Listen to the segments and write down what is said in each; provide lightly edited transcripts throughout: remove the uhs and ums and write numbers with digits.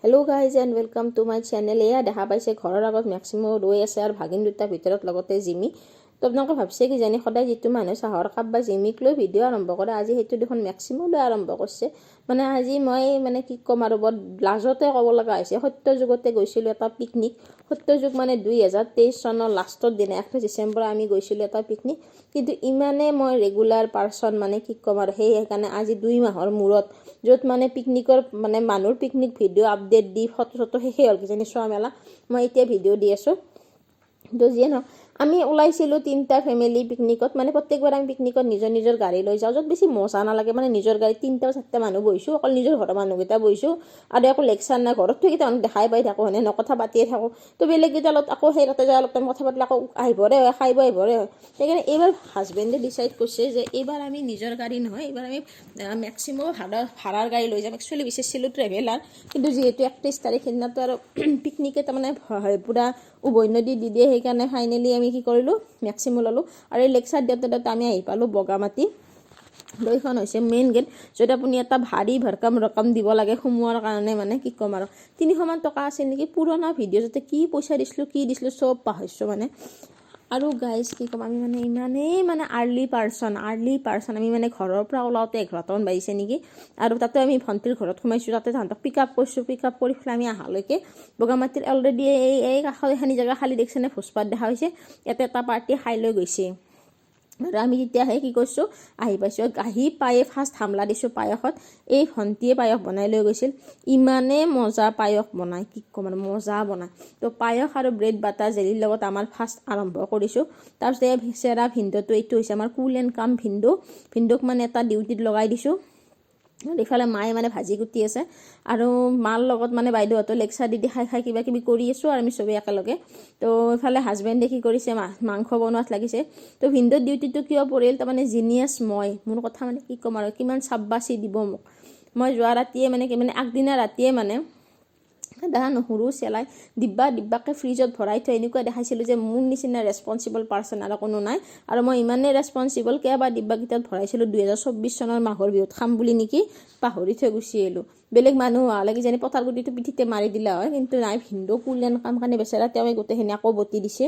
Hello guys and welcome to my channel. এয়া দেখা পাইছে, ঘৰৰ আগত মেক্সিমো ৰৈ আছে আৰু ভাগিন দুটা ভিতৰত, লগতে জিমি। তো আপোনালোকে ভাবিছে কিজানি, সদায় যিটো মানুহে চাহৰ কাপ বা জিমিক লৈ ভিডিঅ' আৰম্ভ কৰে, আজি সেইটো দেখোন মেক্সিমো লৈ আৰম্ভ কৰিছে। মানে আজি মই মানে কি ক'ম আৰু, বৰ লাজতে ক'ব লগা হৈছে। সত্য যুগতে গৈছিলোঁ এটা পিকনিক। সত্য যুগ মানে 2023 চনৰ লাষ্টৰ দিনা 31 ডিচেম্বৰ আমি গৈছিলোঁ এটা পিকনিক। কিন্তু ইমানেই মই ৰেগুলাৰ পাৰ্চন, মানে কি ক'ম আৰু, সেইকাৰণে আজি 2 মাহৰ মূৰত, য'ত মানে পিকনিকৰ মানে মানুহৰ পিকনিক ভিডিঅ' আপডেট দি ফটো চটো শেষেই হ'ল কিজানি চোৱা মেলা, মই এতিয়া ভিডিঅ' দি আছোঁ। তো যিয়ে নহওক, আমি ওলাইছিলোঁ তিনিটা ফেমিলি পিকনিকত। মানে প্ৰত্যেকবাৰ আমি পিকনিকত নিজৰ নিজৰ গাড়ী লৈ যাওঁ, য'ত বেছি মজা নালাগে। মানে নিজৰ গাড়ীত তিনিটা চাৰিটা মানুহ বহিছোঁ, অকল নিজৰ ঘৰৰ মানুহকেইটা বহিছোঁ আৰু একো লেকচাৰ নাই। ঘৰততো সেইকেইটা মানুহ দেখাই পাই থাকোঁ, হয়নে নহয়? কথা পাতিয়ে থাকোঁ। তো বেলেগকেইটাৰ লগত আকৌ সেই তাতে যাই অলপ টাইম কথা পাতিলে আকৌ আহিবৰে হয়, খাই বৈ আহিবৰে হয়। সেইকাৰণে এইবাৰ হাজবেণ্ডে ডিচাইড কৰিছে যে এইবাৰ আমি নিজৰ গাড়ী নহয়, এইবাৰ আমি মেক্সিমাম ভাড়াৰ গাড়ী লৈ যাম। একচুৱেলি বিচাৰিছিলোঁ ট্ৰেভেলাৰ, কিন্তু যিহেতু 31 তাৰিখ সেইদিনাটো আৰু পিকনিকে তাৰমানে পূৰা উভৈনদী দি দিয়ে, সেইকাৰণে ফাইনেলি আমি কি কৰিলোঁ, মেক্সিমো ল'লোঁ। আৰু এই লেকচাৰ দিওঁতে দিওঁতে আমি আহি পালোঁ বগামাটি। এইখন হৈছে মেইন গেট, য'ত আপুনি এটা ভাৰী ভৰকম ৰকম দিব লাগে সোমোৱাৰ কাৰণে। মানে কি ক'ম আৰু, 300মান টকা আছিল নেকি। পুৰণা ভিডিঅ' যাতে কি পইচা দিছিলোঁ, কি দিছিলোঁ, চব পাহৰিছোঁ মানে। আৰু গাইজ, কি ক'ম, আমি মানে ইমানেই মানে আৰ্লি পাৰ্চন, আৰ্লি পাৰ্চন। আমি মানে ঘৰৰ পৰা ওলাওঁতে 11টামান বাজিছে নেকি। আৰু তাতে আমি ভণ্টিৰ ঘৰত সোমাইছোঁ, তাতে তাহাঁতক পিক আপ কৰিছোঁ। পিক আপ কৰি পেলাই আমি অহালৈকে বগামাটিৰ অলৰেডি এই কাষৰ এইখিনি জেগা খালী দেখিছেনে? ভোজপাত দেখা হৈছে, ইয়াতে এটা পাৰ্টি খাই লৈ গৈছে। আৰু আমি তেতিয়াহে কি কৰিছোঁ, আহি পাইছোঁ। আহি পায়ে ফাৰ্ষ্ট হামলা দিছোঁ পায়সত। এই ভণ্টিয়ে পায়স বনাই লৈ গৈছিল। ইমানেই মজা পায়স বনায়, কি ক'ম আৰু, মজা বনায়। তো পায়স আৰু ব্ৰেড বাটাৰ জেলিৰ লগত আমাৰ ফাৰ্ষ্ট আৰম্ভ কৰিছোঁ। তাৰপিছত এই চেৰা ভিনদেউটো, এইটো হৈছে আমাৰ কুল এণ্ড কাম ভিনদেউ। ভিনদেউক মানে এটা ডিউটিত লগাই দিছোঁ। আৰু ইফালে মায়ে মানে ভাজি কুটি আছে আৰু মাৰ লগত মানে বাইদেউহঁতৰ লেকচাৰ দি দি খাই খাই কিবা কিবি কৰি আছোঁ আৰু আমি চবেই একেলগে। তো ইফালে হাজবেণ্ডে কি কৰিছে, মাংস বনোৱাত লাগিছে। তো ভিনদেউৰ ডিউটিটো কিয় পৰিল? তাৰমানে জিনিয়াছ মই, মোৰ কথা মানে কি ক'ম আৰু, কিমান চাব্বাচি দিব মোক। মই যোৱা ৰাতিয়ে মানে কি মানে আগদিনা ৰাতিয়ে মানে আদা নহৰু চেলাই ডিব্বা ডিব্বাকৈ ফ্ৰিজত ভৰাই থৈ এনেকুৱা দেখাইছিলোঁ যে মোৰ নিচিনা ৰেচপনচিবল পাৰ্চন আৰু কোনো নাই আৰু মই ইমানেই ৰেচপনচিবল। কেইবা ডিব্বাকেইটাত ভৰাইছিলোঁ 2024 চনৰ মাঘৰ বিহুত খাম বুলি নেকি, পাহৰি থৈ গুচি আহিলোঁ। বেলেগ মানুহ হোৱা হ'লে কিজানি পথাৰ গুটিটো পিঠিতে মাৰি দিলা হয়, কিন্তু নাই, ভিনদেউ কুল এণ্ড কাম কাৰণে বেচেৰা তেওঁৱে গোটেইখিনি আকৌ বটি দিছে।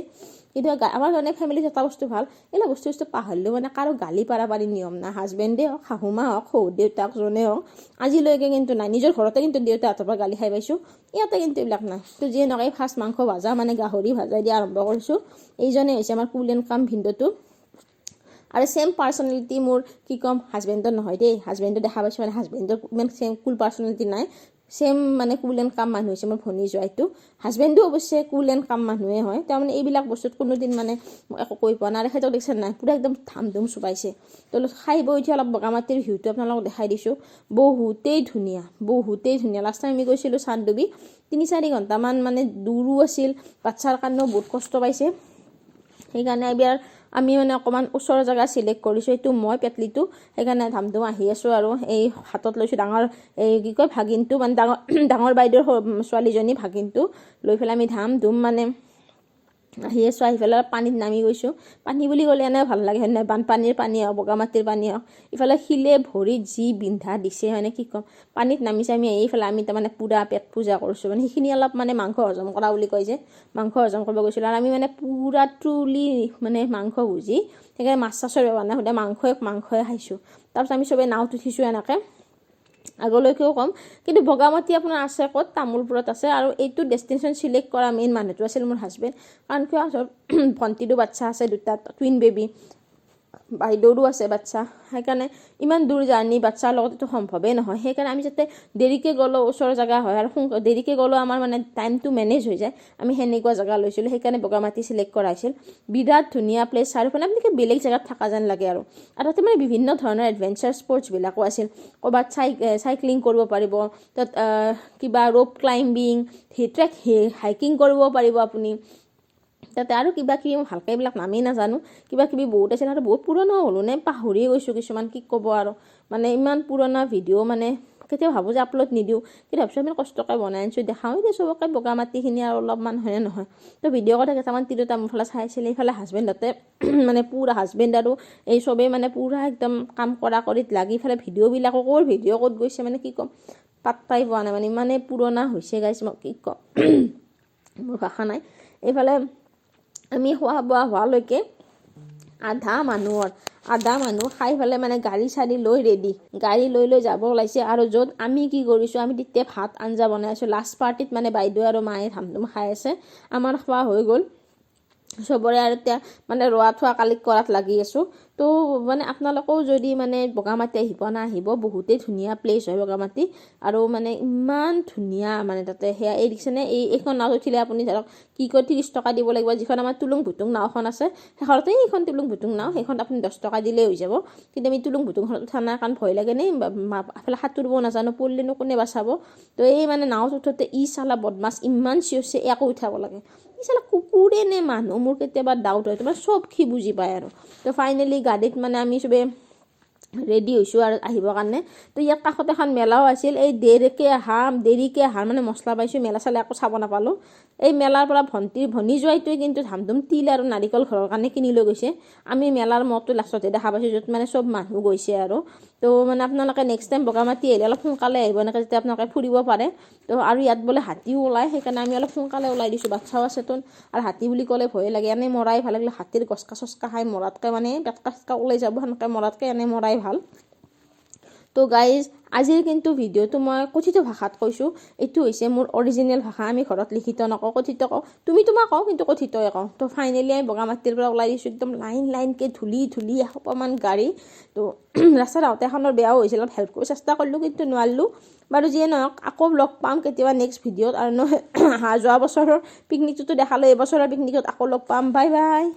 কিন্তু আমাৰ কাৰণে ফেমিলিত এটা বস্তু ভাল, এইবিলাক বস্তু বস্তু পাহৰিলেও মানে কাৰো গালি পাৰা পাৰি নিয়ম নাই। হাজবেণ্ডে হওক, শাহুমা হওক, শহুৰ দেউতাক জনে হওক, আজিলৈকে কিন্তু নাই। নিজৰ ঘৰতে কিন্তু দেউতাহঁতৰ পৰা গালি খাই পাইছোঁ, ইয়াতে কিন্তু এইবিলাক নাই। তো যিয়ে নহওক, এই ফাৰ্ষ্ট মাংস ভাজা মানে গাহৰি ভাজাই দি আৰম্ভ কৰিছোঁ। এইজনে হৈছে আমাৰ কুল এণ্ড কাম ভিনদেউটো। আৰু ছেম পাৰ্চনেলিটি মোৰ কি ক'ম, হাজবেণ্ডৰ নহয় দেই। হাজবেণ্ডৰ দেখা পাইছোঁ, মানে হাজবেণ্ডৰ ইমান ছেম কুল পাৰ্চনেলিটি নাই। ছেম মানে কুল এণ্ড কাম মানুহ হৈছে মোৰ ভনী জোৱাইটো। হাজবেণ্ডো অৱশ্যে কুল এণ্ড কাম মানুহে হয়। তেওঁ মানে এইবিলাক বস্তুত কোনোদিন মানে একো কৈ পোৱা নাই। আৰু সিহঁতক দেখিছে নাই, পূৰা একদম ধাম ধুম চোবাইছে। তো খাই বৈ উঠি অলপ বগামাটিৰ ভিউটো আপোনালোকক দেখাই দিছোঁ। বহুতেই ধুনীয়া, বহুতেই ধুনীয়া। লাষ্ট টাইম আমি গৈছিলোঁ চান্দডুবি, 3-4 ঘণ্টামান মানে দূৰো আছিল, বাচ্ছাৰ কাৰণেও বহুত কষ্ট পাইছে। সেইকাৰণে এইবাৰ আমি মানে অকণমান ওচৰৰ জেগা চিলেক্ট কৰিছোঁ। এইটো মই পেটলিটো, সেইকাৰণে ধাম ধুম আহি আছোঁ। আৰু এই হাতত লৈছোঁ ডাঙৰ এই কি কয় ভাগিনটো, মানে ডাঙৰ ডাঙৰ বাইদেউৰ ছোৱালীজনী ভাগিনটো লৈ পেলাই আমি ধাম ধুম মানে আহি আছোঁ। আহি পেলাই পানীত নামি গৈছোঁ। পানী বুলি ক'লে এনে ভাল লাগে, হয় নহয়? বানপানীৰ পানী হওক, বগামাটিৰ পানী হওক, ইফালে শিলে ভৰিত যি বিন্ধা দিছে, মানে কি ক'ম। পানীত নামিছে আমি। এইফালে আমি তাৰমানে পূৰা পেট পূজা কৰিছোঁ। মানে সেইখিনি অলপ মানে মাংস হজম কৰা বুলি কয় যে, মাংস হজম কৰিব গৈছিলোঁ। আৰু আমি মানে পূৰা ট্ৰুলি মানে মাংস ভুজি, সেইকাৰণে মাছ চাছৰ ব্যৱহাৰ নাই, সুদা মাংসই মাংসই খাইছোঁ। তাৰপিছত আমি চবেই নাৱত উঠিছোঁ এনেকৈ। আগলৈকেও ক'ম। কিন্তু বগামাটি আপোনাৰ আছে ক'ত? তামোলপুৰত আছে। আৰু এইটো ডেষ্টিনেশ্যন চিলেক্ট কৰা মেইন মানুহটো আছিল মোৰ হাজবেণ্ড। কাৰণ কিয়, ভণ্টিৰো বাচ্ছা আছে দুটা, টুইন বেবী, বাইদেউৰো আছে বাচ্ছা। সেইকাৰণে ইমান দূৰ জাৰ্ণি বাচ্ছাৰ লগত এইটো সম্ভৱেই নহয়। সেইকাৰণে আমি যাতে দেৰিকৈ গ'লেও ওচৰৰ জেগা হয় আৰু দেৰিকৈ গ'লেও আমাৰ মানে টাইমটো মেনেজ হৈ যায়, আমি সেনেকুৱা জেগা লৈছিলোঁ। সেইকাৰণে বগামাটি চিলেক্ট কৰা হৈছিল। বিৰাট ধুনীয়া প্লেচ। চাৰিওফালে আপুনি বেলেগ জেগাত থকা যেন লাগে। আৰু আৰু তাতে মানে বিভিন্ন ধৰণৰ এডভেঞ্চাৰ স্পৰ্টছবিলাকো আছিল। ক'ৰবাত চাইক্লিং কৰিব পাৰিব, তাত কিবা ৰ'প ক্লাইম্বিং, ট্ৰেক, হাইকিং কৰিব পাৰিব আপুনি তাতে। আৰু কিবা কিবি, মই ভালকৈ এইবিলাক নামেই নাজানো, কিবা কিবি বহুত আছিল। আৰু বহুত পুৰণা হ'লো নে, পাহৰিয়ে গৈছোঁ কিছুমান। কি ক'ব আৰু, মানে ইমান পুৰণা ভিডিঅ' মানে কেতিয়াও ভাবোঁ যে আপলোড নিদিওঁ, কিন্তু ভাবিছোঁ ইমান কষ্টকৈ বনাই আনিছোঁ, দেখাওঁ এতিয়া চবকে বগামাটিখিনি আৰু অলপমান, হয়নে নহয়? তো ভিডিঅ' কথা কেইটামান তিৰোতা মোৰ ফালে চাই আছিলে। ইফালে হাজবেণ্ডহঁতে মানে পূৰা হাজবেণ্ড আৰু এই চবেই মানে পূৰা একদম কাম কৰা কৰিত লাগি ইফালে ভিডিঅ'বিলাকো ক'ৰ ভিডিঅ' ক'ত গৈছে, মানে কি ক'ম। পাত্তাই পোৱা নাই, মানে ইমানেই পুৰণা হৈছে গাইজ, মই কি ক'ম, মোৰ ভাষা নাই। এইফালে আমি খোৱা বোৱা হোৱালৈকে আধা মানুহ খাই পেলাই মানে গাড়ী চাড়ী লৈ ৰেডি, গাড়ী লৈ লৈ যাব ওলাইছে। আৰু য'ত আমি কি কৰিছোঁ, আমি তেতিয়া ভাত আঞ্জা বনাই আছোঁ। লাষ্ট পাৰ্টিত মানে বাইদেউ আৰু মায়ে ধাম ধুম খাই আছে, আমাৰ খোৱা হৈ গ'ল চবৰে। আৰু এতিয়া মানে ৰোৱা থোৱা কালিক কৰাত লাগি আছোঁ। তো মানে আপোনালোকেও যদি মানে বগামাটি আহিব না আহিব, বহুতেই ধুনীয়া প্লেচ হয় বগামাটি। আৰু মানে ইমান ধুনীয়া মানে তাতে সেয়া এই দেখিছেনে, এইখন নাওত উঠিলে আপুনি ধৰক কি কয় 30 টকা দিব লাগিব। যিখন আমাৰ টুলুং ভুটুং নাওখন আছে শেষতে এইখন টুলুং ভুটুং নাও, সেইখন আপুনি 10 টকা দিলেই হৈ যাব। কিন্তু আমি টুলুং ভুটুংখনত উঠা নাই, কাৰণ ভয় লাগে নে, এফালে সাঁতুৰিব নাজানো, পৰিলেনো কোনে বাচাব। তো এই মানে নাওত উঠোঁতে ই চালা বদমাছ ইমান চিঞৰিছে, একো উঠাব লাগে, ই চালা কুকুৰে নে মানুহ, মোৰ কেতিয়াবা ডাউট হয়, তোমাৰ চব সি বুজি পায় আৰু। তো ফাইনেলি গাড়ীত মানে আমি চবে ৰেডি হৈছোঁ আৰু আহিবৰ কাৰণে। তো ইয়াৰ কাষত এখন মেলাও আছিল, এই দেৰিকৈ অহাৰ মানে মছলা পাইছোঁ, মেলা চালে একো চাব নাপালোঁ। এই মেলাৰ পৰা ভনী জোঁৱাইটোৱে কিন্তু ধাম ধুম তিল আৰু নাৰিকল ঘৰৰ কাৰণে কিনি লৈ গৈছে। আমি মেলাৰ মতটো লাষ্টতহে দেখা পাইছোঁ, য'ত মানে চব মানুহ গৈছে আৰু। তো মানে আপোনালোকে নেক্সট টাইম বগামাটি আহিলে অলপ সোনকালে আহিব, এনেকৈ যেতিয়া আপোনালোকে ফুৰিব পাৰে। তো আৰু ইয়াত বোলে হাতীও ওলায়, সেইকাৰণে আমি অলপ সোনকালে ওলাই দিছোঁ, বাচ্ছাও আছে তোন। আৰু হাতী বুলি ক'লে ভয়ে লাগে, এনেই মৰাই ভাল লাগিলে হাতীৰ গছকা চচকা খাই মৰাতকৈ মানে পেটকা চেটকা ওলাই যাব, সেনেকৈ মৰাতকৈ এনেই মৰাই ভাল। তো গাইজ আজিৰ কিন্তু ভিডিঅ'টো মই কথিত ভাষাত কৈছোঁ, এইটো হৈছে মোৰ অৰিজিনেল ভাষা, আমি ঘৰত লিখিত নকওঁ, কথিত কওঁ, তুমি তোমাক কওঁ কিন্তু কথিতই কওঁ। তো ফাইনেলি আমি বগামাটিৰ পৰা ওলাই দিছোঁ, একদম লাইন লাইনকৈ ধূলি ধূলি এসোপামান গাড়ী। তো ৰাস্তাত আহোঁতে এখনৰ বেয়াও হৈছিল, অলপ হেল্প কৰিব চেষ্টা কৰিলোঁ কিন্তু নোৱাৰিলোঁ। বাৰু যিয়ে নহওক, আকৌ লগ পাম কেতিয়াবা নেক্সট ভিডিঅ'ত। আৰু নহয় যোৱা বছৰৰ পিকনিকটোতো দেখালোঁ, এইবছৰৰ পিকনিকত আকৌ লগ পাম। Bye bye.